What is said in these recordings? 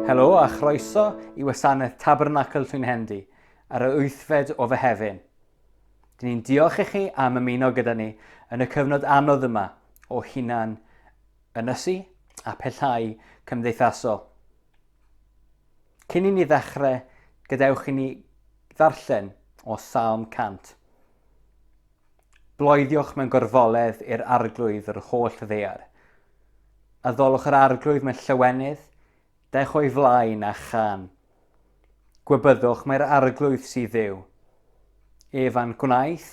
Helo a chroeso i wasanaeth Tabernacl Llwynhendy ar y wythfed o Fehefin. Dyn ni'n diolch i chi am ymuno gyda ni yn y cyfnod anodd yma o hunan ynysu a phellhau cymdeithasol. Cyn i ni ddechrau, gadewch i ni ddarllen o Salm 100. Bloeddiwch mewn gorfoledd i'r arglwydd yr holl ddaear. Addolwch yr arglwydd mewn llawenydd, dewch o'i flaen a chân. Gwybyddwch mai'r arglwydd sydd Dduw. Ef a'n gwnaeth,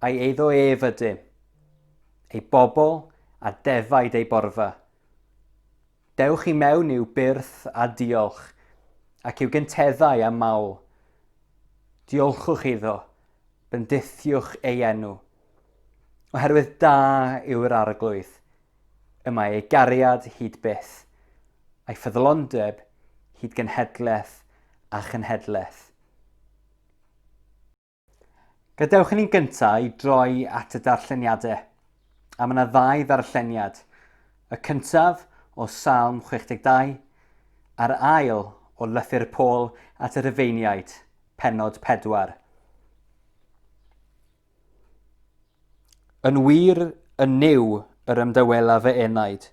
a'i eiddo ef ydym, ei bobl a defaid ei borfa. Dewch i mewn i'w byrth a diolch, ac i'w gynteddau a mawl. Diolchwch iddo, bendithiwch ei enw. Oherwydd da yw'r arglwydd, y mae ei gariad hyd byth, a'i ffyddlondeb hyd genhedlaeth a chenhedlaeth. Gadewch i ni'n gyntaf i droi at y darlleniadau. A mae yna ddau ddarlleniad. Y cyntaf o Salm 62 a'r ail o Lythyr Paul at y Rhufeiniaid, pennod 4. Yn wir, yn Nuw yr ymdawela fy enaid.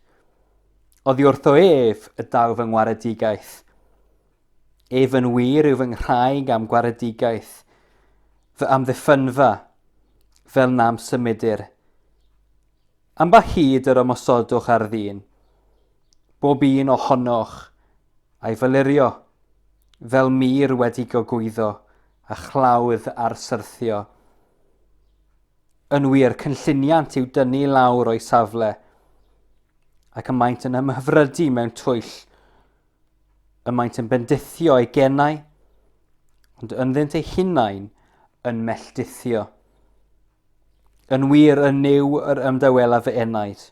Oddi wrtho ef y daw fy ngwaredigaeth. Ef yn wir yw fy nghraig a'm gwaredigaeth, fy amddiffynfa, fel na'm symudir. Am ba hyd yr ymosodwch ar ddyn? Bob un ohonoch, a'i falurio, fel mur wedi gogwyddo a chlawdd ar syrthio. Yn wir, cynlluniant i'w dynnu lawr o'i safle, ac y maent yn ymhyfrydu mewn twyll Y maent yn bendithio eu genau, ond ynddynt eu hunain yn melldithio. Yn wir, yn Nuw yr ymdawela fy enaid.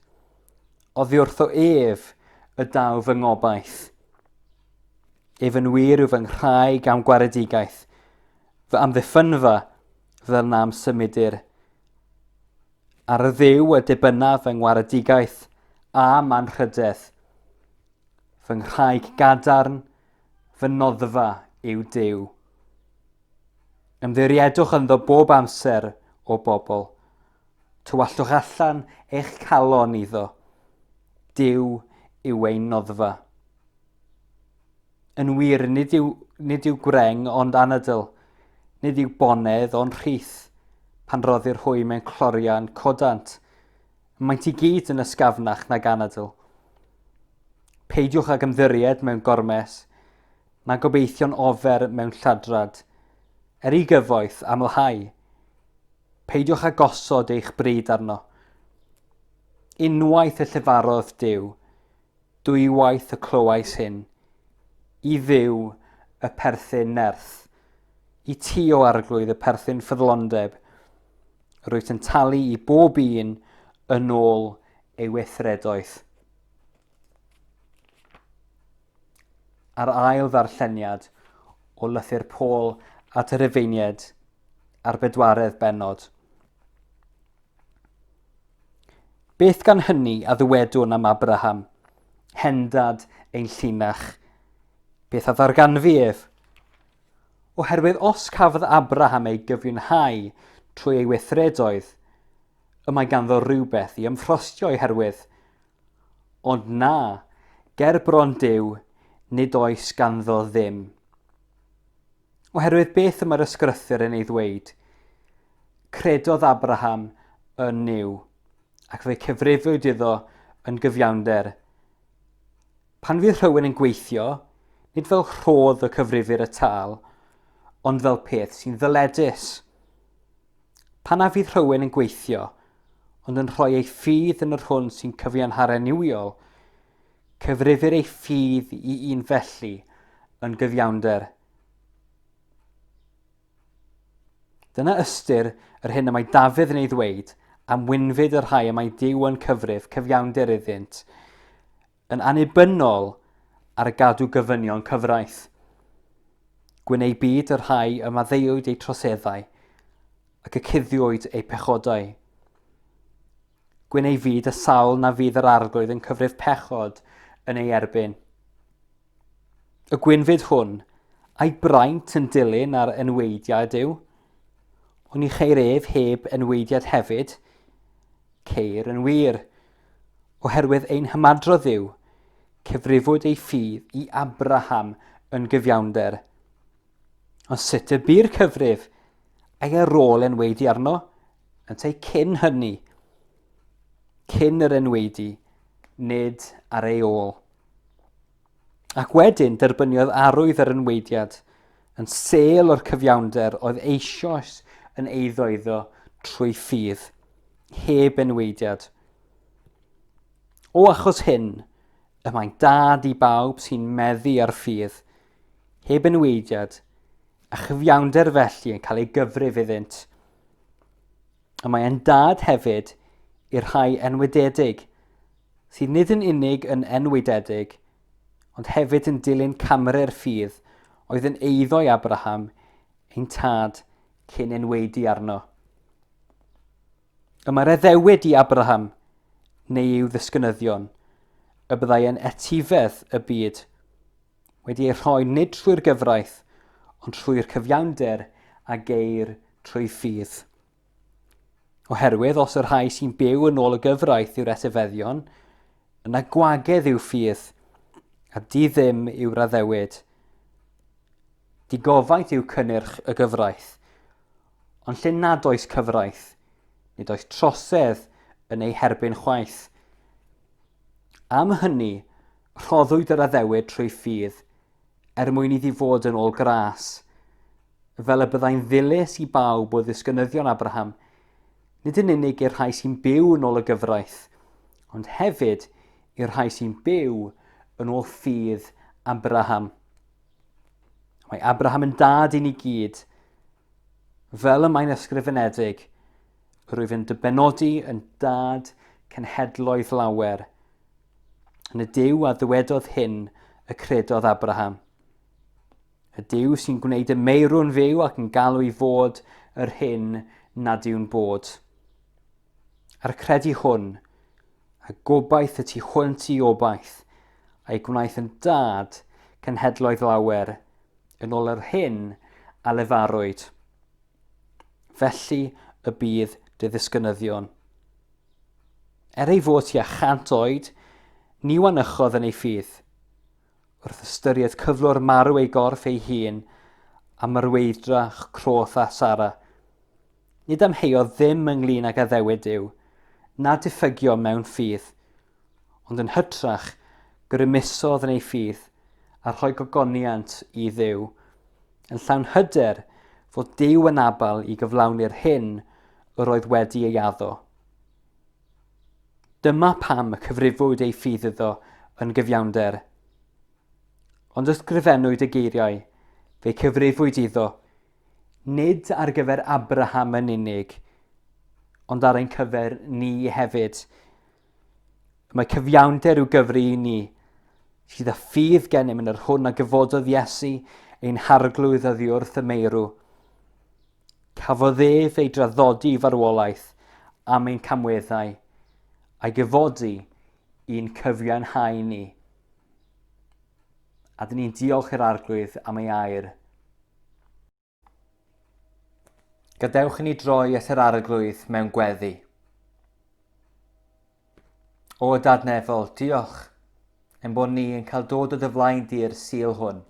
Oddi wrtho ef y daw fy ngobaith. Ef yn wir yw fy nghraig am gwaredigaeth, fy amddiffynfa fel na'm symudir. Ar y Dduw y dibynnaf fy ngwaredigaeth a'm anrhydedd. Fy nghraig gadarn, fy noddfa yw Duw. Ymddiriedwch ynddo bob amser, o bobl. Tywalltwch allan eich calon iddo. Duw yw ein noddfa. Yn wir, nid yw, nid yw gwreng ond anadl, nid yw bonedd ond rhith, pan roddir hwy mewn clorian codant. Maent i gyd yn ysgafnach nag anadl. Peidiwch ag ymddiried mewn gormes, na gobeithio'n ofer mewn lladrad. Er i gyfoeth amlhau, peidiwch â gosod eich bryd arno. Unwaith y llefarodd Duw, dwywaith y clywais hyn, i Dduw y perthyn nerth, i ti, o Arglwydd, y perthyn ffyddlondeb, Rwyt yn talu i bob un yn ôl ei weithredoedd. A'r ail ddarlleniad o lythyr Paul at y Rhufeiniaid a'r bedwaredd bennod. Beth gan hynny a ddywedwn am Abraham, hendad ein llinach? Beth a ddarganfu ef? Oherwydd os cafodd Abraham ei gyfiawnhau trwy ei weithredoedd, y mae ganddo rywbeth i ymffrostio oherwydd. Ond na, ger bron Duw, nid oes ganddo ddim. Oherwydd beth y mae'r ysgrythur yn ei ddweud? Credodd Abraham yn Nuw, ac fe cyfrifwyd iddo yn gyfiawnder. Pan fydd rhywun yn gweithio, nid fel rhodd y cyfrifir y tâl, ond fel peth sy'n ddyledus. Pan na fydd rhywun yn gweithio, ond yn rhoi ei ffydd yn yr hwn sy'n cyfiawnhau'r annuwiol, cyfrifir ei ffydd i un felly yn gyfiawnder. Dyna ystyr yr hyn y mae Dafydd yn ei ddweud am wynfyd y rhai y mae Duw yn cyfrif cyfiawnder iddynt, yn annibynnol ar gadw gofynion cyfraith. Gwyn eu byd y rhai y maddeuwyd eu troseddau ac y cuddiwyd eu pechodau. Gwyn ei fyd y sawl na fydd yr Arglwydd yn cyfrif pechod yn ei erbyn. Y gwynfyd hwn, a'i braint yn dilyn ar enweidiad yw, ond ni cheir ef heb enweidiad hefyd, ceir yn wir, oherwydd ein hymadrodd yw, cyfrifwyd ei ffydd i Abraham yn gyfiawnder. Ond sut y bu'r cyfrif? Ai ar ôl enweidi arno? Ynteu cyn hynny? Cyn yr enweidi, nid ar ei ôl. Ac wedyn derbyniodd arwydd yr enweidiad yn sêl o'r cyfiawnder oedd eisoes yn eiddo iddo trwy ffydd, heb enweidiad. O achos hyn, y mae'n dad i bawb sy'n meddu ar ffydd, heb enweidiad, a chyfiawnder felly yn cael ei gyfrif iddynt. Y mae e'n dad hefyd i'r rhai enwededig, sydd nid yn unig yn enwededig, ond hefyd yn dilyn camre'r ffydd oedd yn eiddo i Abraham, ein tad, cyn enwedu arno. Y mae'r addewid i Abraham, neu i'w ddisgynyddion, y byddai yn etifedd y byd, wedi ei rhoi nid trwy'r gyfraith, ond trwy'r cyfiawnder a geir trwy ffydd. Oherwydd os y rhai sy'n byw yn ôl y gyfraith yw'r etifeddion, yna gwagedd yw ffydd, a di ddim yw'r addewid. Digofaint yw cynnyrch y gyfraith, ond lle nad oes cyfraith, nid oes trosedd yn ei herbyn chwaith. Am hynny, rhoddwyd yr addewid trwy ffydd, er mwyn iddi fod yn ôl gras, fel y byddai'n ddilys i bawb o ddisgynyddion Abraham, nid yn unig i'r rhai sy'n byw yn ôl y gyfraith, ond hefyd i'r rhai sy'n byw yn ôl ffydd Abraham. Mae Abraham yn dad i ni gyd, Fel y mae'n ysgrifenedig, rwyf yn dy benodi yn dad cenhedloedd lawer. Yn y Duw a ddywedodd hyn y credodd Abraham. Y Duw sy'n gwneud y meirw'n fyw ac yn galw i fod yr hyn nad yw'n bod. A'r credu hwn, a gobaith y tu hwnt i obaith, a'i gwnaeth yn dad cenhedloedd lawer, yn ôl yr hyn a lefarwyd. Felly y bydd dy ddisgynyddion. Er ei fod tua 100 oed, ni wanychodd yn ei ffydd. Wrth ystyried cyflwr marw ei gorff ei hun a marweiddra croth a Sara, nid amheuodd ddim ynglyn ag addewid Duw, na diffygio mewn ffydd, ond yn hytrach grymusodd yn ei ffydd a rhoi gogoniant i Dduw, yn llawn hyder fod Duw yn abal i gyflawni'r hyn yr oedd wedi ei addo. Dyma pam y cyfrifwyd ei ffydd iddo yn gyfiawnder. Ond ysgrifennwyd y geiriau, fe cyfrifwyd iddo, nid ar gyfer Abraham yn unig, ond ar ein cyfer ni hefyd. Mae cyfiawnder i'w gyfri i ni, sydd â ffydd gennym yn yr hwn a gyfododd Iesu ein harglwydd oddi wrth y meirw. Cafodd ef ei draddodi i farwolaeth am ein camweddau, a'i gyfodi i'n cyfiawnhau ni. A dyn ni'n diolch i'r arglwydd am ei air. Gadewch i ni droi at yr Arglwydd mewn gweddi. O Dad Nefol, diolch ein bod ni yn cael dod o dy flaen di'r Sul hwn.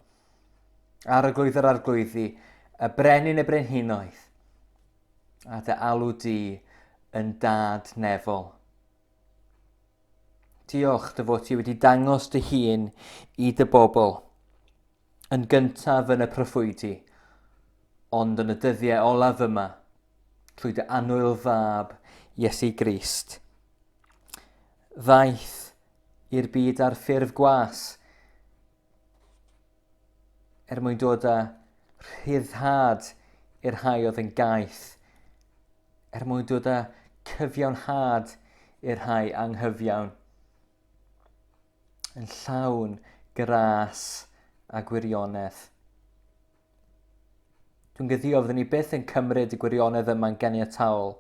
Arglwydd yr Arglwyddi, y Brenin y Brenhinoedd, a dy alw di yn Dad Nefol. Diolch dy fod ti wedi dangos dy hun i dy bobl. yn gyntaf yn y proffwydi, ond yn y dyddiau olaf yma, trwy dy annwyl fab, Iesu Grist. Ddaeth i'r byd ar ffurf gwas, er mwyn dod â rhyddhad i'r rhai oedd yn gaeth, er mwyn dod â cyfiawnhad i'r rhai anghyfiawn. yn llawn gras a gwirionedd. Dwi'n gyddio fyddwn ni byth yn cymryd y gwirionedd yma'n ganiataol,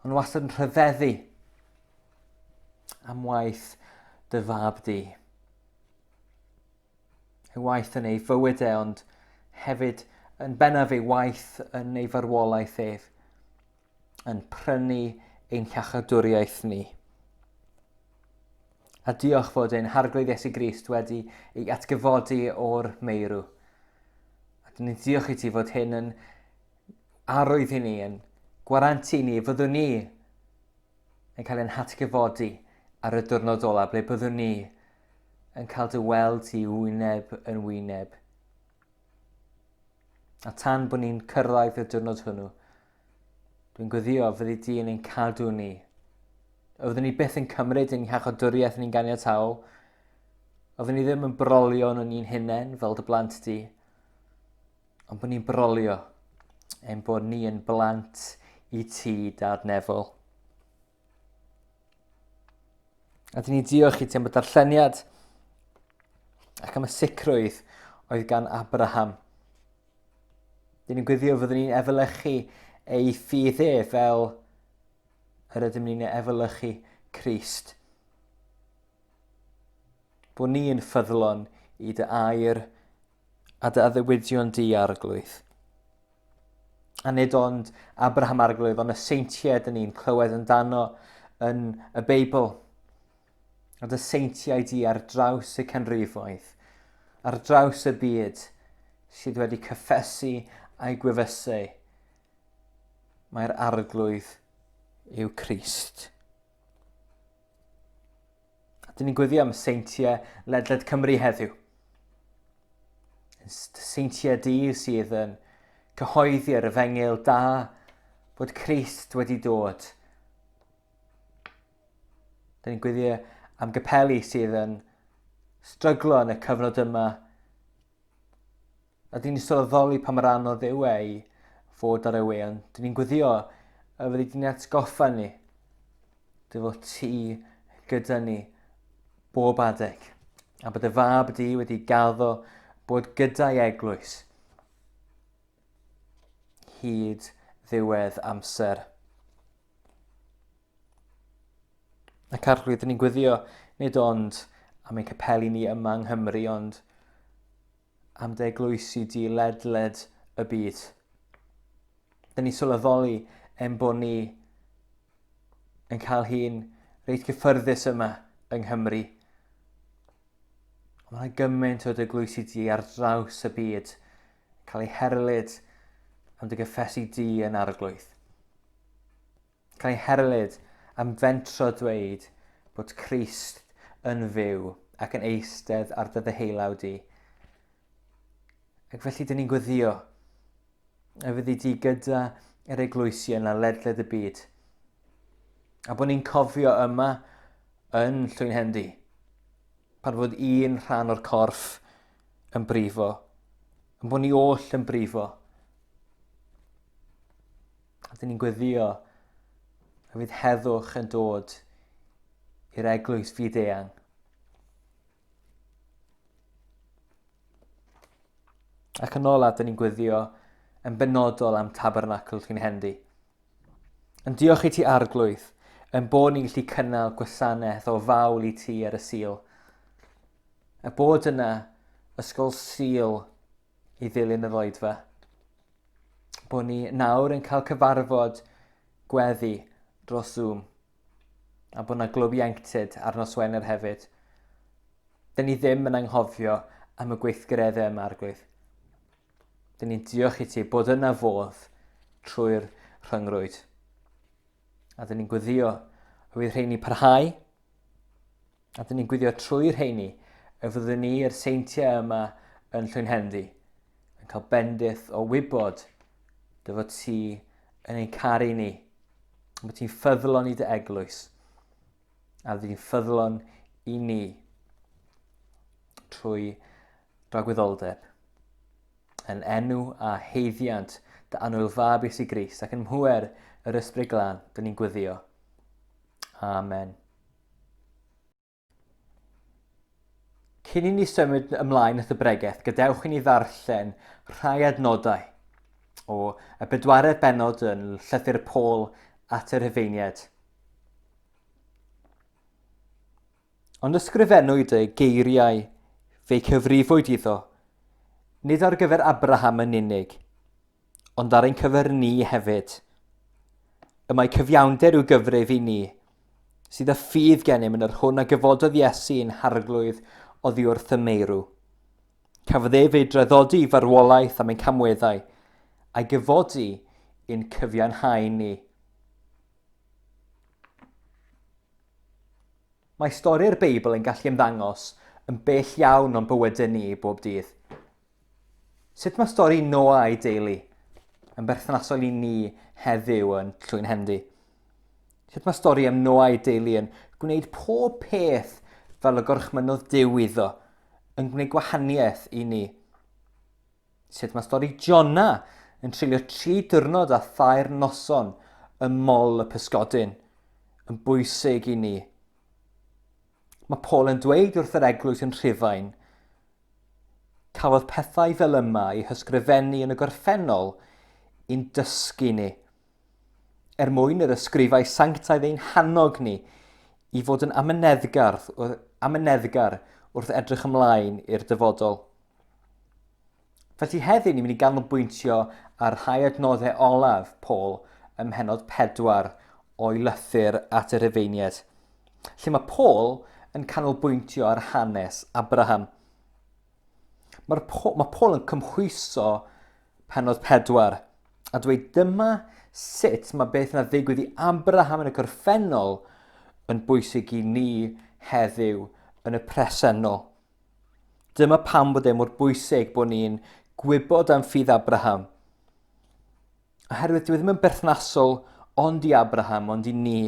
ond wastad yn rhyfeddu. Am waith dy fab di. Ei waith yn ei fywyd e, ond hefyd yn bennaf ei waith yn ei farwolaeth ef, yn prynu ein hiachawdwriaeth ni. A diolch fod ein Harglwydd Iesu Grist wedi ei atgyfodi o'r meirw. A dyn ni'n diolch i ti fod hyn yn arwydd i ni, yn gwarantu i ni, fyddwn ni yn cael ein hatgyfodi ar y diwrnod ola, ble byddwn ni yn cael dy weld ti wyneb yn wyneb. A tan bod ni'n cyrraedd y diwrnod hwnnw, dwi'n gweddio fyddi di yn ein cadw ni. A fyddwn ni byth yn cymryd ein hiachawdwriaeth ni'n ganiataol. A fyddwn ni ddim yn brolio yn ni'n hunain fel dy blant di. Ond bod ni'n brolio ein bod ni yn blant i ti, Dad Nefol. A dyn ni diolch i ti am y darlleniad ac am y sicrwydd oedd gan Abraham. Dyn ni'n gweddio fyddwn ni'n efelychu ei ffydd e fel yr ydym ni'n efelychu Crist. Bod ni'n ffyddlon i dy air a dy addewidion di, Arglwydd. A nid ond Abraham Arglwydd, ond y seintiau dyn ni'n clywed amdano yn y Beibl. A dy seintiau di ar draws y canrifoedd, ar draws y byd sydd wedi cyffesu a'i gwefysau. Mae'r Arglwydd yw Crist. A dyn ni'n gweddio am seintiau ledled Cymru heddiw. Seintiau di sydd yn cyhoeddi yr efengyl da bod Crist wedi dod. Dyn ni'n gweddio am gapeli sydd yn stryglo yn y cyfnod yma. A dyn ni'n sylweddoli pa mor anodd yw e i fod ar y we, ond dyn ni'n gweddio y fyddi di'n atgoffa ni dy fod ti gyda ni bob adeg, a bod y fab di wedi gaddo bod gyda'i eglwys hyd ddiwedd amser. Ac Arglwydd, dyn ni'n gweddio nid ond am ein capeli ni yma yng Nghymru, ond am dy eglwysi di ledled y byd. Dyn ni sylweddoli ein bod ni yn cael hi'n reit gyffyrddus yma yng Nghymru. Ond mae yna gymaint o dy eglwysi di ar draws y byd yn cael ei herlid am dy gyffesu di yn arglwydd. Cael ei herlid am fentro dweud bod Crist yn fyw ac yn eistedd ar dy ddeheulaw di. Ac felly dyn ni'n gweddio y fyddi di gyda yr eglwysi yna ledled y byd. A bod ni'n cofio yma yn Llwynhendy, pan fod un rhan o'r corff yn brifo, yn bod ni oll yn brifo, A dyn ni'n gweddio a fydd heddwch yn dod i'r eglwys fyd-eang. Ac yn ola, dyn ni'n gweddio yn benodol am Tabernacl Llwynhendy. Yn diolch i ti Arglwydd, yn bod ni'n gallu cynnal gwasanaeth o fawl i ti ar y Sul. A bod yna ysgol Sul i ddilyn yr oedfa. Bod ni nawr yn cael cyfarfod gweddi dros Zoom. A bod yna glwb ieuenctid ar nos Wener hefyd. Dyn ni ddim yn anghofio am y gweithgareddau yma, Arglwydd. Dyn ni'n diolch i ti bod yna fodd trwy'r rhyngrwyd. A dyn ni'n gweddio y fydd rheini parhau. A dyn ni'n gwyddio trwy rheini y fyddwn ni i'r seintiau yma yn Llwynhendy yn cael bendith o wybod dy fod ti yn ein caru ni, bod ti'n ffyddlon i dy eglwys, a fyddi di'n ffyddlon i ni trwy dragwyddoldeb. Yn enw a haeddiant dy annwyl fab Iesu Grist ac yn mhŵer yr Ysbryd Glân, dyn ni'n gweddio. Amen. Cyn i ni symud ymlaen at y bregeth, gadewch i ni ddarllen rhai adnodau o y bedwaredd bennod yn llythyr Paul at y Rhufeiniaid. Ond ysgrifennwyd y geiriau fe'i cyfrifwyd iddo, nid ar gyfer Abraham yn unig, ond ar ein cyfer ni hefyd. Y mae cyfiawnder i'w gyfrif i ni, sydd â ffydd gennym yn yr hwn a gyfododd Iesu ein harglwydd oddi wrth y meirw. Cafodd ef ei draddodi i farwolaeth am ein camweddau, a'i gyfodi i'n cyfiawnhau ni. Mae stori'r Beibl yn gallu ymddangos yn bell iawn o'n bywydau ni bob dydd. Sut mae stori Noa a'i deulu yn berthnasol i ni heddiw yn Llwynhendy? Sut mae stori am Noa a'i deulu yn gwneud pob peth fel y gorchmynnodd Duw iddo, yn gwneud gwahaniaeth i ni? Sut mae stori Jona yn treulio tri diwrnod a thair noson ym mol y pysgodyn yn bwysig i ni? Mae Paul yn dweud wrth yr eglwys yn Rhufain Cafodd pethau fel yma eu hysgrifennu yn y gorffennol i'n dysgu ni, er mwyn yr ysgrifau sanctaidd ein hannog ni i fod yn amyneddgar, amyneddgar wrth edrych ymlaen i'r dyfodol. Felly heddiw ni'n mynd i ganolbwyntio ar rhai adnoddau olaf Paul ym mhennod 4 o'i lythyr at y Rhufeiniaid, lle mae Paul yn canolbwyntio ar hanes Abraham. Mae'r, mae Paul yn cymhwyso pennod 4 a dweud dyma sut mae beth yna ddigwydd i Abraham yn y gorffennol yn bwysig i ni heddiw yn y presennol. Dyma pam bod e mor bwysig bod ni'n gwybod am ffydd Abraham. Oherwydd dyw e ddim yn berthnasol ond i Abraham, ond i ni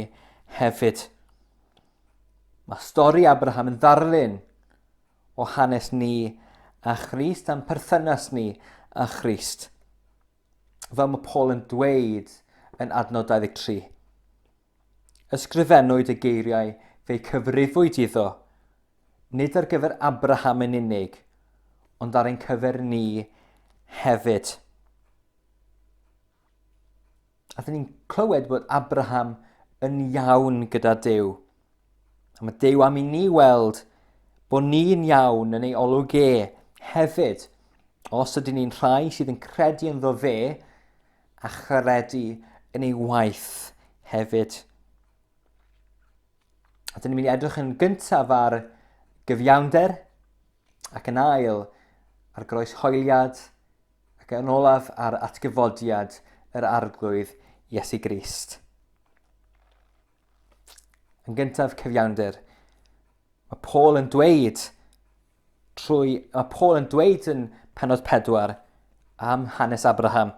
hefyd. Mae stori Abraham yn ddarlun o hanes ni a Christ a'n perthynas ni â Christ. Fel mae Paul yn dweud yn adnod 23. Ysgrifennwyd y geiriau fe'i cyfrifwyd iddo, nid ar gyfer Abraham yn unig, ond ar ein cyfer ni hefyd. A dyn ni'n clywed bod Abraham yn iawn gyda Duw. A mae Duw am i ni weld bod ni'n iawn yn ei olwg e hefyd. Os ydyn ni'n rhai sydd yn credu ynddo fe a chredu yn ei waith hefyd. A dyn ni'n mynd i edrych yn gyntaf ar gyfiawnder ac yn ail ar groeshoeliad Ac yn olaf ar atgyfodiad yr Arglwydd Iesu Grist. Yn gyntaf, cyfiawnder. Mae Paul yn dweud trwy, mae Paul yn dweud yn penod 4 am hanes Abraham.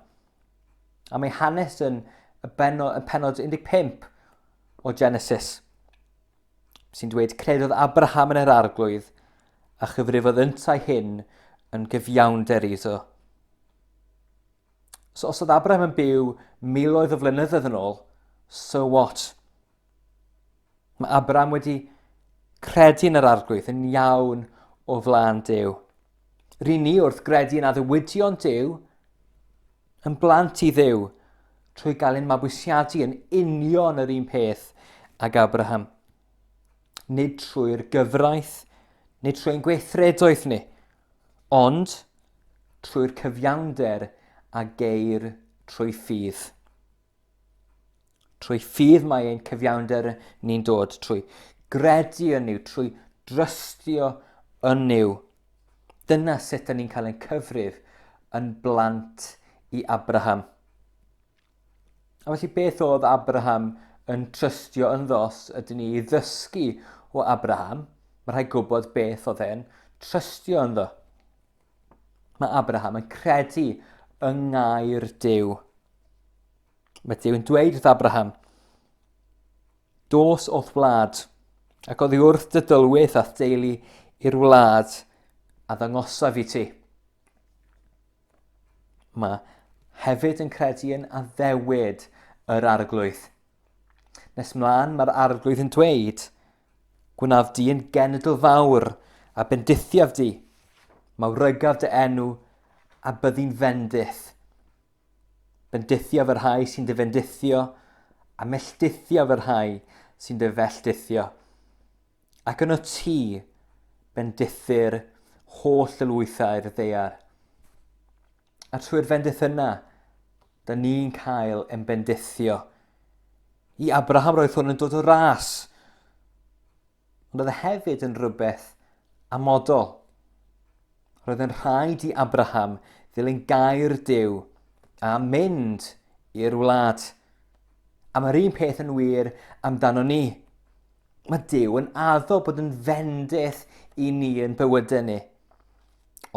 A mae hanes yn y, beno, y penod 15 o Genesis, sy'n dweud credodd Abraham yn yr arglwydd a chyfrifodd yntau hyn yn gyfiawnder iddo. So os oedd Abraham yn byw miloedd o flynyddoedd yn ôl, so what? Mae Abraham wedi credu yn yr arglwydd yn iawn o flaen Duw. Ry'n ni wrth gredu yn addewidion Duw, yn blant i Dduw, trwy gael ein mabwysiadu yn union yr un peth ag Abraham. Nid trwy'r gyfraith, nid trwy ein gweithredoedd ni, ond trwy'r cyfiawnder a geir trwy ffydd. Trwy ffydd mae ein cyfiawnder ni'n dod, trwy gredu yn Nuw, trwy drystio yn Nuw. Dyna sut da ni'n cael ein cyfrif yn blant i Abraham. A felly beth oedd Abraham yn trystio ynddo os ydyn ni i ddysgu o Abraham? Mae rhaid gwybod beth oedd e'n trystio ynddo. Mae Abraham yn credu yng ngair Duw. Mae Duw yn dweud wrth Abraham, Dos o'th wlad, ac oddi wrth dy dylwyth a'th deulu i'r wlad a ddangosaf i ti. Mae hefyd yn credu yn addewid yr arglwydd. Nes mlaen mae'r arglwydd yn dweud, Gwnaf di yn genedl fawr, a bendithiaf di. Mawrygaf dy enw, a byddi'n fendith. Bendithiaf y rhai sy'n dy fendithio, a melldithiaf y rhai sy'n dy felldithio. Ac yno ti bendithir holl dylwythau'r ddaear. A trwy'r fendith yna, da ni'n cael ein bendithio. I Abraham roedd hwn yn dod o ras. Ond oedd e hefyd yn rhywbeth amodol. Roedd yn rhaid i Abraham ddilyn gair Duw a mynd i'r wlad. A mae'r un peth yn wir amdano ni. Mae Duw yn addo bod yn fendith i ni yn bywydau ni.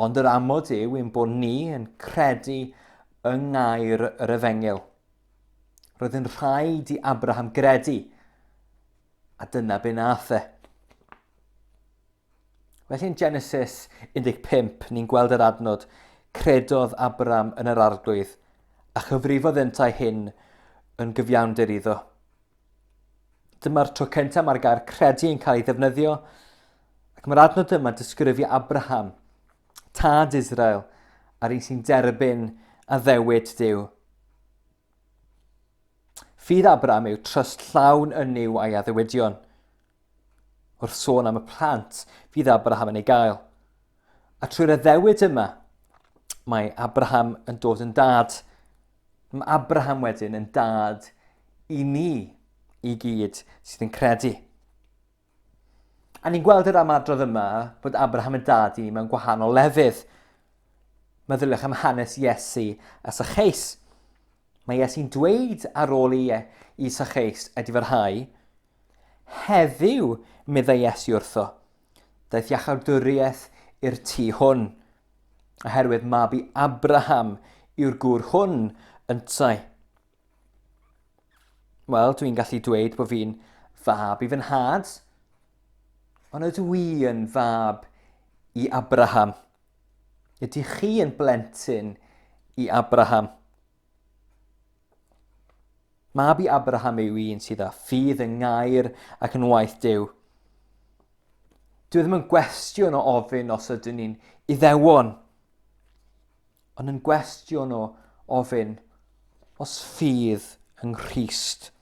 Ond yr amod yw ein bod ni yn credu yng ngair yr efengyl. Roedd yn rhaid i Abraham gredu, a dyna be nath e. Felly yn Genesis 15, ni'n gweld yr adnod, credodd Abram yn yr arglwydd, a chyfrifodd yntau hyn yn gyfiawnder iddo. Dyma'r tro cyntaf mae'r gair credu yn cael ei ddefnyddio, ac mae'r adnod yma'n disgrifio Abraham, tad Israel, a'r un sy'n derbyn addewid Duw. Ffydd Abraham yw trust llawn yn Nuw a'i addewidion. Wrth sôn am y plant fydd Abraham yn ei gael. A trwy'r addewid yma, mae Abraham yn dod yn dad. Mae Abraham wedyn yn dad i ni i gyd sydd yn credu. A ni'n gweld yr amadrodd yma bod Abraham yn dad i ni mewn gwahanol lefydd. Meddyliwch am hanes Iesu a Sacheus. Mae Iesu'n dweud ar ôl i, i Sacheus edifarhau, Heddiw, meddai Iesu wrtho, daeth iachawdwriaeth i'r tŷ hwn, oherwydd mab i Abraham yw'r gŵr hwn yntau. Wel, dwi'n gallu dweud bod fi'n fab i fy nhad, ond ydw i yn fab i Abraham? Ydych chi yn blentyn i Abraham? Mab i Abraham yw un sydd â ffydd yng ngair ac yn waith Duw. Dwi e ddim yn gwestiwn o ofyn os ydyn ni'n iddewon, ond yn gwestiwn o ofyn os ffydd yng Nghrist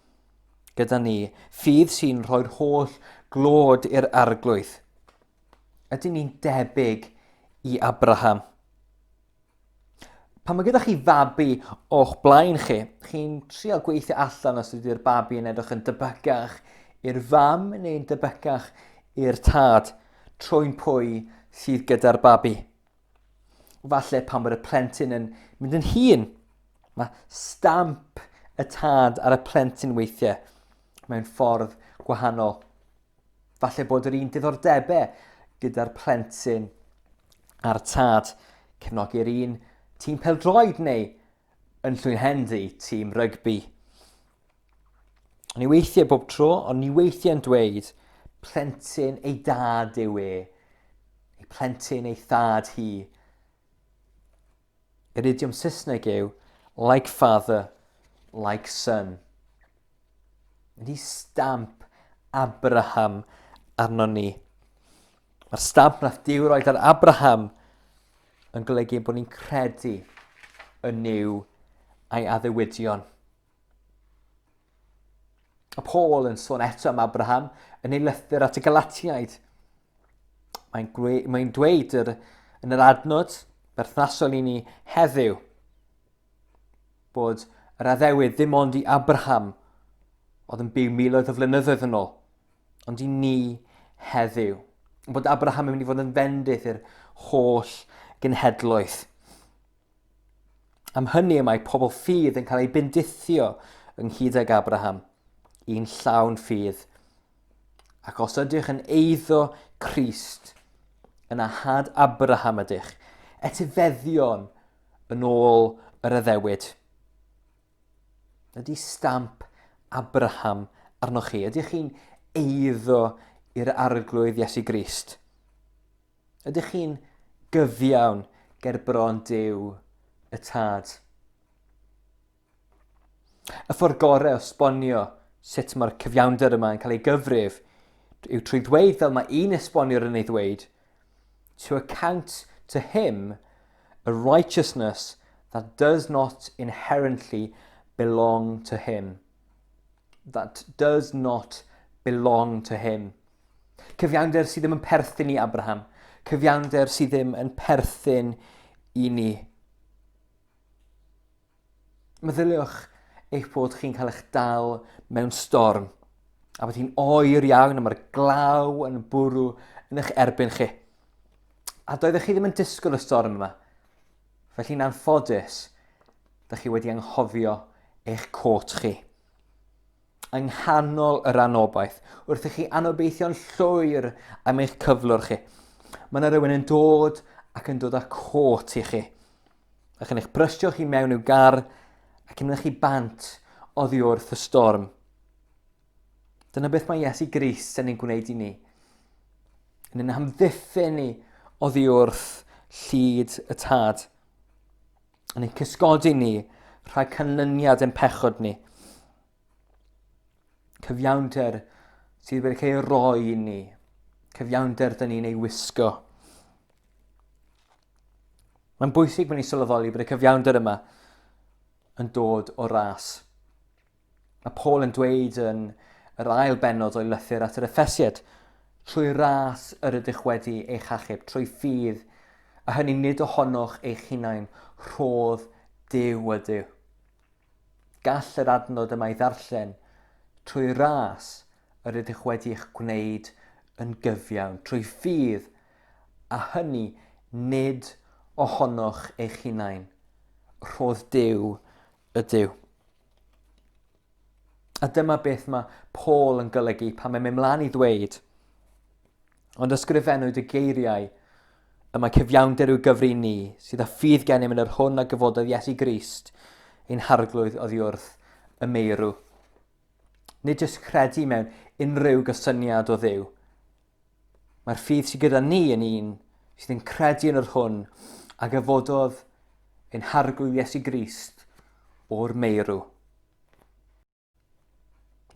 gyda ni, ffydd sy'n rhoi'r holl glod i'r arglwydd. Ydyn ni'n debyg i Abraham? Pan mae gyda chi fabi o'ch blaen chi, chi'n trial gweithio allan os ydy'r babi yn edrych yn debycach i'r fam neu'n debycach i'r tad, trwy'n pwy sydd gyda'r babi. Falle pan bod y plentyn yn mynd yn hŷn. Mae stamp y tad ar y plentyn weithiau mewn ffordd gwahanol. Falle bod yr un diddordebau gyda'r plentyn a'r tad. Cefnogi'r un tîm peldroed neu yn Llwynhendy, tîm rygbi. Ni weithiau bob tro, ond ni weithiau yn dweud, plentyn ei dad yw e, ei plentyn ei thad hi. Yr idiom Saesneg yw, like father, like son. Ydy stamp Abraham arno ni. Mae'r stamp nath Duw roed ar Abraham yn golygu bod ni'n credu yn Nuw a'i addewidion. A Paul yn sôn eto am Abraham yn ei lythyr at y Galatiaid. Mae'n, mae dweud yr, yn yr adnod berthnasol i ni heddiw bod yr addewid ddim ond i Abraham oedd yn byw miloedd o flynyddoedd yn ôl, ond i ni heddiw. Bod Abraham yn mynd i fod yn fendith i'r holl genhedloedd. Am hynny y mae pobl ffydd yn cael eu bendithio ynghyd ag Abraham, un llawn ffydd. Ac os ydych yn eiddo Crist, yna had Abraham ydych, etifeddion yn ôl yr addewid. Ydy stamp Abraham arnoch chi? Ydych chi'n eiddo i'r arglwydd Iesu Grist? Ydych chi'n gyfiawn gerbron Duw y Tad? Y ffordd gorau o esbonio sut mae'r cyfiawnder yma yn cael ei gyfrif yw trwy ddweud fel mae un esboniwr yn ei ddweud, to account to him a righteousness that does not inherently belong to him. That does not belong to him. Cyfiawnder sydd ddim yn perthyn i Abraham. Cyfiawnder sydd ddim yn perthyn i ni. Meddyliwch eich bod chi'n cael eich dal mewn storm a bod hi'n oer iawn a mae'r glaw yn bwrw yn eich erbyn chi. A doeddech chi ddim yn disgwyl y storm yma. Felly'n anffodus, dych chi wedi anghofio eich cot chi. Yng nghanol yr anobaith, wrth i chi anobeithio'n llwyr am eich cyflwr chi, mae yna rhywun yn dod ac yn dod â cot i chi. Ac yn eich brysio chi mewn i'w gar ac yn eich chi bant oddi wrth y storm. Dyna beth mae Iesu Grist yn ei gwneud i ni. Yn ein hamddiffyn ni oddi wrth llid y tad. Yn ein cysgodi ni rhag canlyniad ein pechod ni. Cyfiawnder sydd wedi cael ei roi i ni. Cyfiawnder dyn ni'n ei wisgo. Mae'n bwysig bod ni'n sylweddoli bod y cyfiawnder yma yn dod o ras. Mae Paul yn dweud yn yr ail bennod o'i lythyr at yr Effesiaid, trwy ras yr ydych wedi eich achub, trwy ffydd, a hynny nid ohonoch eich hunain, rhodd Duw ydyw. Gall yr adnod yma ei ddarllen, trwy ras yr ydych wedi eich gwneud yn gyfiawn, trwy ffydd, a hynny nid ohonoch eich hunain, rhodd Duw ydyw. A dyma beth mae Paul yn golygu pan mae'n mynd mlaen i ddweud, ond ysgrifennwyd y geiriau y mae cyfiawnder i'w gyfri ni, sydd â ffydd gennym yn yr hwn a gyfododd Iesu Grist, ein harglwydd oddi wrth y meirw. Nid jyst credu mewn unrhyw gysyniad o Dduw. Mae'r ffydd sydd gyda ni yn un sydd yn credu yn yr hwn a gyfododd ein harglwydd Iesu Grist o'r meirw.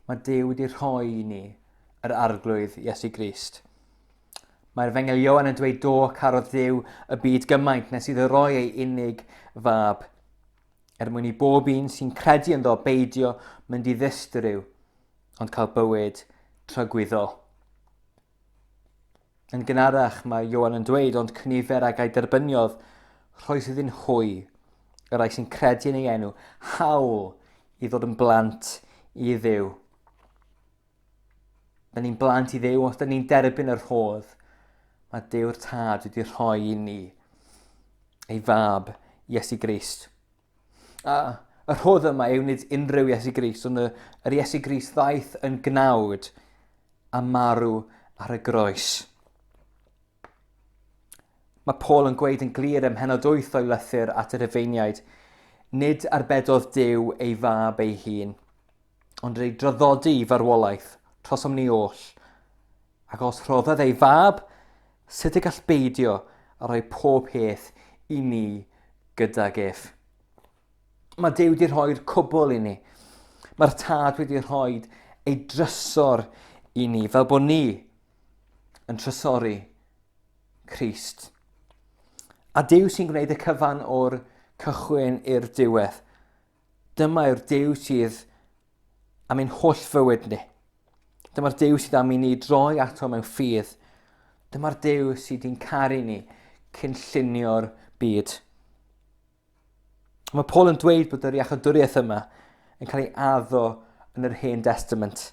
Mae Duw wedi rhoi i ni yr arglwydd Iesu Grist. Mae'r Efengyl Ioan yn dweud do carodd Duw y byd gymaint nes iddo roi ei unig fab er mwyn i bob un sy'n credu ynddo beidio mynd i ddistryw, ond cael bywyd tragwyddol. Yn gynharach mae Ioan yn dweud, ond cynifer ag a'i derbyniodd, rhoes iddyn hwy, y rhai sy'n credu yn ei enw, hawl i ddod yn blant i Dduw. Da ni'n blant i Dduw os da ni'n derbyn y rhodd mae Duw'r Tad wedi rhoi i ni, ei fab, Iesu Grist. A y rhodd yma yw nid unrhyw Iesu Grist, ond y, yr Iesu Grist ddaeth yn gnawd a marw ar y groes. Mae Paul yn gweud yn glir ym mhennod 8 o'i lythyr at y Rhufeiniaid, nid arbedodd Duw ei fab ei hun, ond ei draddodi i farwolaeth trosom ni oll. Ac os rhoddodd ei fab, sut y gall beidio a rhoi pob peth i ni gydag ef? Mae Duw wedi rhoi'r cwbl i ni. Mae'r Tad wedi rhoi ei drysor i ni, fel bod ni yn trysori Crist. A Duw sy'n gwneud y cyfan o'r cychwyn i'r diwedd. Dyma yw'r Duw sydd am ein holl fywyd ni. Dyma'r Duw sydd am i ni droi ato mewn ffydd. Dyma'r Duw sydd wedi'n caru ni cyn llunio'r byd. Mae Paul yn dweud bod yr iachawdwriaeth yma yn cael ei addo yn yr Hen Testament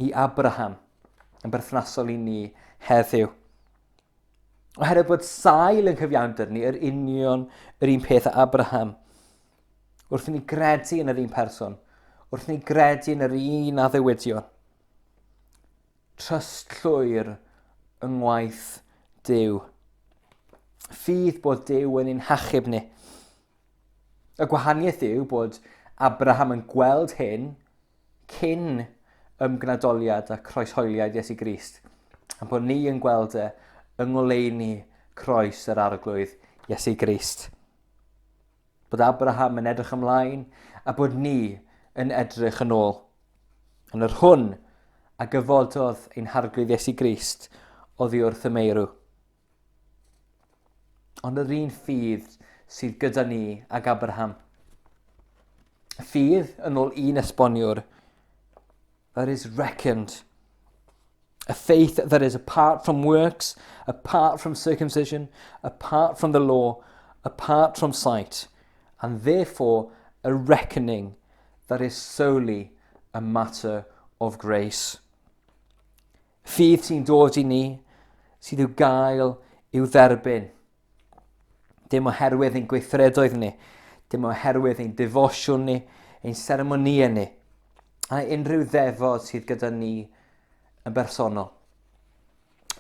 i Abraham yn berthnasol i ni heddiw. Oherwydd bod sail yn cyfiawnder ni yr union yr un peth â Abraham. Wrth i ni gredu yn yr un person, wrth i ni gredu yn yr un addewidion, trust llwyr yng ngwaith Duw. Ffydd bod Duw yn ein hachub ni. Y gwahaniaeth yw bod Abraham yn gweld hyn cyn ymgnadoliad a croeshoeliad Iesu Grist, a bod ni yn gweld e yng ngoleuni croes yr Arglwydd Iesu Grist. Bod Abraham yn edrych ymlaen a bod ni yn edrych yn ôl. Yn yr hwn a gyfododd ein Harglwydd Iesu Grist oddi wrth y meirw. Ond yr un ffydd sydd gyda ni ag Abraham. Ffydd, yn ôl un esboniwr, that is reckoned. A faith that is apart from works, apart from circumcision, apart from the law, apart from sight, and therefore a reckoning that is solely a matter of grace. Ffydd sy'n dod i ni, sydd i'w gael i'w dderbyn. Dim oherwydd ein gweithredoedd ni, dim oherwydd ein defosiwn ni, ein seremonïau ni, a unrhyw ddefod sydd gyda ni yn bersonol.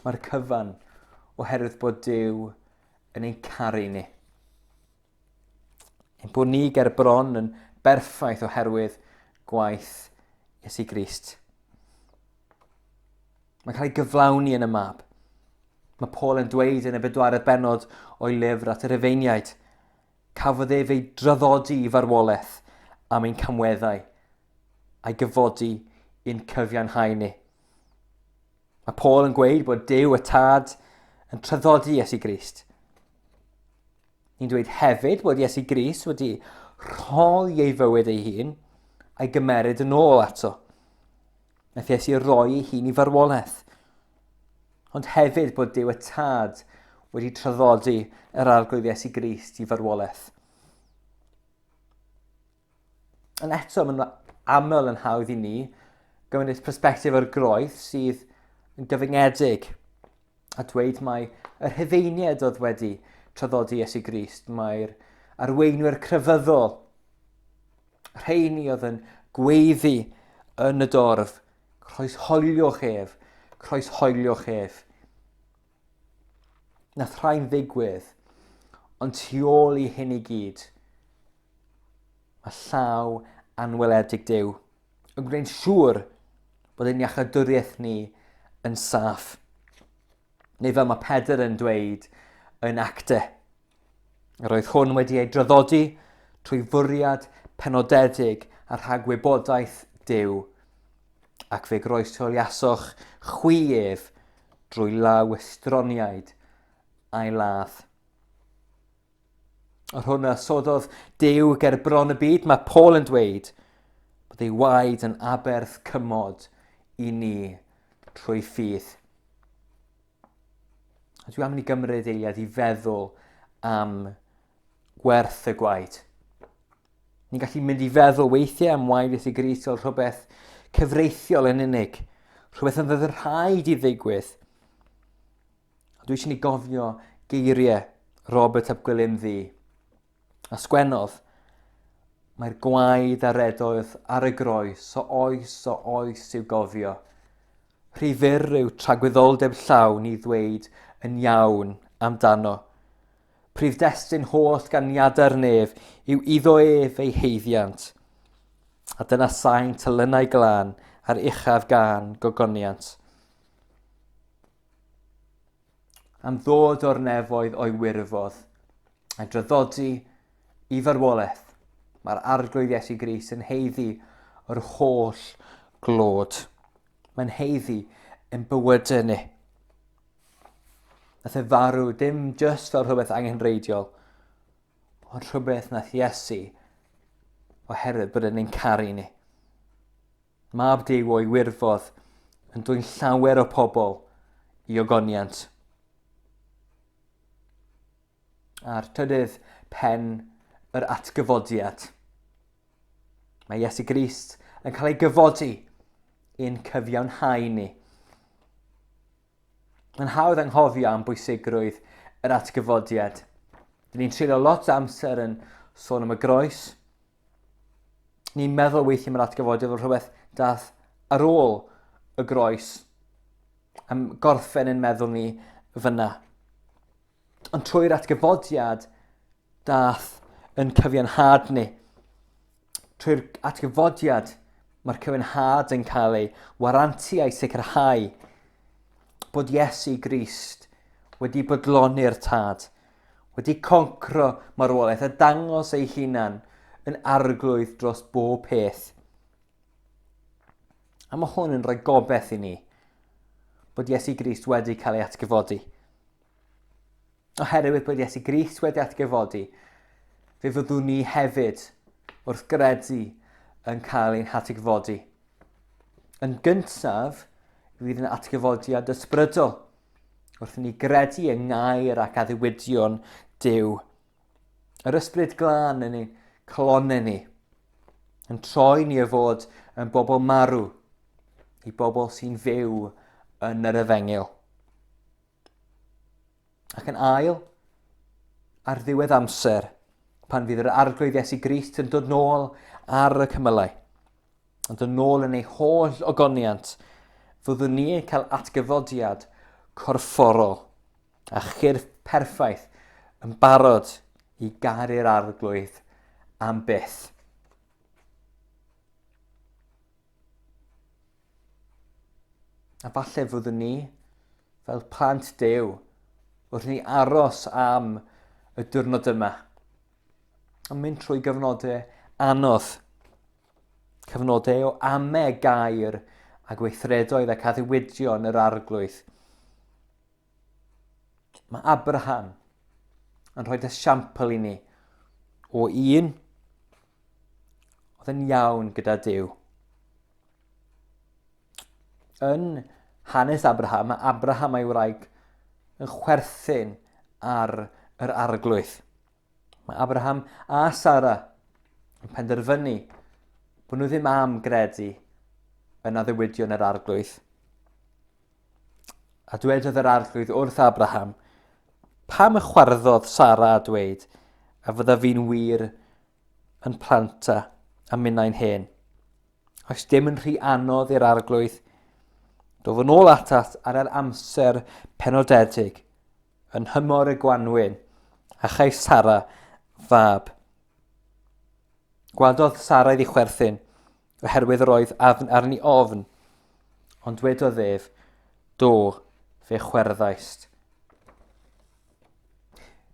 Mae'r cyfan oherwydd bod Duw yn ein caru ni. Ein bod ni ger bron yn berffaith oherwydd gwaith Iesu Grist. Mae'n cael ei gyflawni yn y mab. Mae Paul yn dweud yn y bedwaredd bennod o'i lyfr at y Rufeiniaid, cafodd ef ei draddodi i farwolaeth am ein camweddau, a'i gyfodi i'n cyfiawnhau ni. Mae Paul yn gweud bod Duw y Tad yn traddodi Iesu Grist. Ni'n dweud hefyd bod Iesu Grist wedi rhoi ei fywyd ei hun a'i gymeryd yn ôl ato. Nath Iesu roi ei hun i farwolaeth. Ond hefyd bod Duw y Tad wedi traddodi yr Arglwydd Iesu Grist i farwolaeth. Ond eto, mae'n aml yn hawdd i ni gymryd persbectif o'r groes sydd yn gyfyngedig a dweud mai yr Rhufeiniaid oedd wedi traddodi Iesu Grist, mae'r arweinwyr crefyddol Rheini oedd yn gweiddi yn y dorf, croeshoeliwch ef, croeshoeliwch ef. Nath rhain ddigwydd, ond tu ôl i hyn i gyd, mae llaw anweledig Duw yn gwneud siŵr bod ein iachawdwriaeth ni yn saff. Neu fel mae Pedr yn dweud yn Acte, Yr oedd hwn wedi ei draddodi trwy fwriad penodedig a rhagwybodaeth Duw, ac fe groeshoeliasoch chwi ef drwy law estroniaid a'i ladd. Yr hwn a soddodd Duw ger bron y byd, mae Paul yn dweud bod ei waed yn aberth cymod i ni trwy ffydd. A dwi am i ni gymryd eiliad i feddwl am gwerth y gwaed. Ni'n gallu mynd i feddwl weithiau am waed Iesu Grist fel rhywbeth cyfreithiol yn unig, rhywbeth yn fydd rhaid i ddigwydd. A dwi eisiau ni gofio geiriau Robert ap Gwilym Ddu. A sgwennodd, Mae'r gwaed a redoedd ar y groes o oes o oes i'w gofio. Rhy fyr yw tragwyddoldeb llawn i ddweud yn iawn amdano. Prif destun holl ganiadau'r nef yw iddo ef ei haeddiant. A dyna sain telynau glân ar uchaf gân gogoniant. Am ddod o'r nefoedd o'i wirfodd, a'i draddodi i farwolaeth, mae'r Arglwydd Iesu Grist yn haeddu yr holl glod. Mae'n haeddu yn bywydau ni. Nath e farw dim just fel rhywbeth angenrheidiol, ond rhywbeth nath Iesu oherwydd bod e'n ein caru ni. Mab Duw o'i wirfodd yn dwyn llawer o pobl i ogoniant. A'r trydydd pen yr atgyfodiad. Mae Iesu Grist yn cael ei gyfodi i'n cyfiawnhau ni. Mae'n hawdd anghofio am bwysigrwydd yr atgyfodiad. Dyn ni'n treulio lot o amser yn sôn am y groes. Ni'n meddwl weithiau mae'r atgyfodiad fel rhywbeth dath ar ôl y groes. Am gorffen yn meddwl ni fyna. Ond trwy'r atgyfodiad, dath yn cyfiawnhad ni. Trwy'r atgyfodiad, mae'r cyfiawnhad yn cael ei warantu a'i sicrhau bod Iesu Grist wedi bodloni'r Tad, wedi concro marwolaeth a dangos ei hunan yn arglwydd dros bob peth. A mae hwn yn rhoi gobeith i ni bod Iesu Grist wedi cael ei atgyfodi. Oherwydd bod Iesu Grist wedi atgyfodi, fe fyddwn ni hefyd wrth gredu yn cael ein hatgyfodi. Yn gyntaf, fydd yn atgyfodiad ysbrydol, wrth i ni gredu yng ngair ac addewidion Duw. Yr ysbryd glân yn ein calonnau ni, yn troi ni o fod yn bobl marw i bobl sy'n fyw yn yr efengyl. Ac yn ail, ar ddiwedd amser, pan fydd yr Arglwydd Iesu Grist yn dod nôl ar y cymylau, yn dod nôl yn ei holl ogoniant, fyddwn ni yn cael atgyfodiad corfforol a chyrff perffaith yn barod i garu'r Arglwydd am byth. A falle fyddwn ni, fel plant Duw, wrth ni aros am y diwrnod yma, yn mynd trwy gyfnodau anodd. Cyfnodau o ame gair a gweithredoedd ac addewidion yr arglwydd. Mae Abraham yn rhoi esiampl i ni o un oedd yn iawn gyda Duw. Yn hanes Abraham, mae Abraham a'i wraig yn chwerthin ar yr arglwydd. Mae Abraham a Sara yn penderfynu bod nhw ddim am gredu yn addewidion yr arglwydd. A dwedodd yr arglwydd wrth Abraham, Pam y chwarddodd Sara a dweud, a fydda fi'n wir yn planta a minnau'n hen? Oes dim yn rhy anodd i'r arglwydd. Dof yn ôl atat ar yr amser penodedig, yn nhymor y gwanwyn, a chais Sara fab. Gwadodd Sara iddi chwerthin, oherwydd yr oedd arni ofn. Ond dwedodd ef, Do, fe chwerddaist.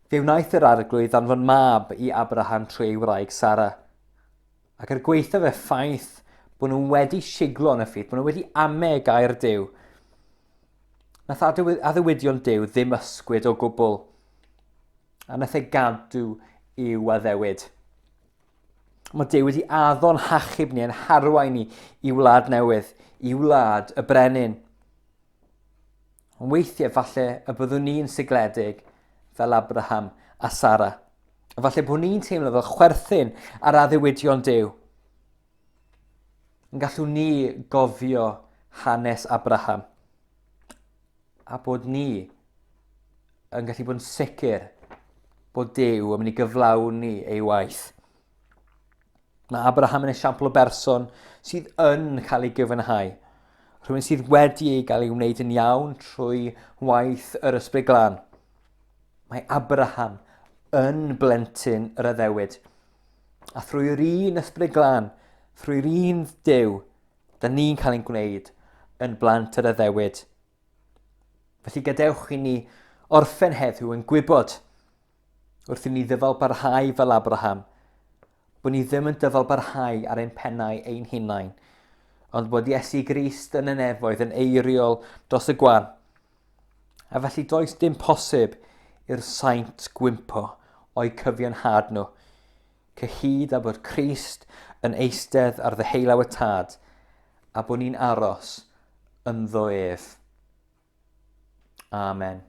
Fe wnaeth yr arglwydd ddanfon mab i Abraham trwy ei wraig Sara. Ac er gwaethaf y ffaith bod nhw wedi siglo yn y ffydd, bod nhw wedi ame gair Duw, nath addewidion Duw ddim ysgwyd o gwbl, a nath e gadw i'w addewid. Mae Duw wedi addo'n hachub ni, yn harwain ni i wlad newydd, i wlad y brenin. Ond weithiau falle y byddwn ni'n sigledig fel Abraham a Sara. A falle bod ni'n teimlo fel chwerthin ar addewidion Duw. Yn gallwn ni gofio hanes Abraham a bod ni yn gallu bod yn sicr bod Duw yn mynd i gyflawni ei waith. Mae Abraham yn esiampl o berson sydd yn cael ei gyfynhau. Rhywun sydd wedi ei gael ei wneud yn iawn trwy waith yr Ysbryd Glân. Mae Abraham yn blentyn yr addewid. A thrwy'r un Ysbryd Glân, thrwy'r un Duw, da ni'n cael ein gwneud yn blant yr addewid. Felly gadewch i ni orffen heddiw yn gwybod, wrth i ni ddyfal barhau fel Abraham, bod ni ddim yn dyfal barhau ar ein pennau ein hunain, ond bod Iesu Grist yn y nefoedd yn eiriol dros y gwan. A felly does dim posib i'r saint gwympo o'u cyfiawnhad nhw, cyhyd â bod Crist yn eistedd ar ddeheulaw y Tad, a bod ni'n aros ynddo ef. Amen.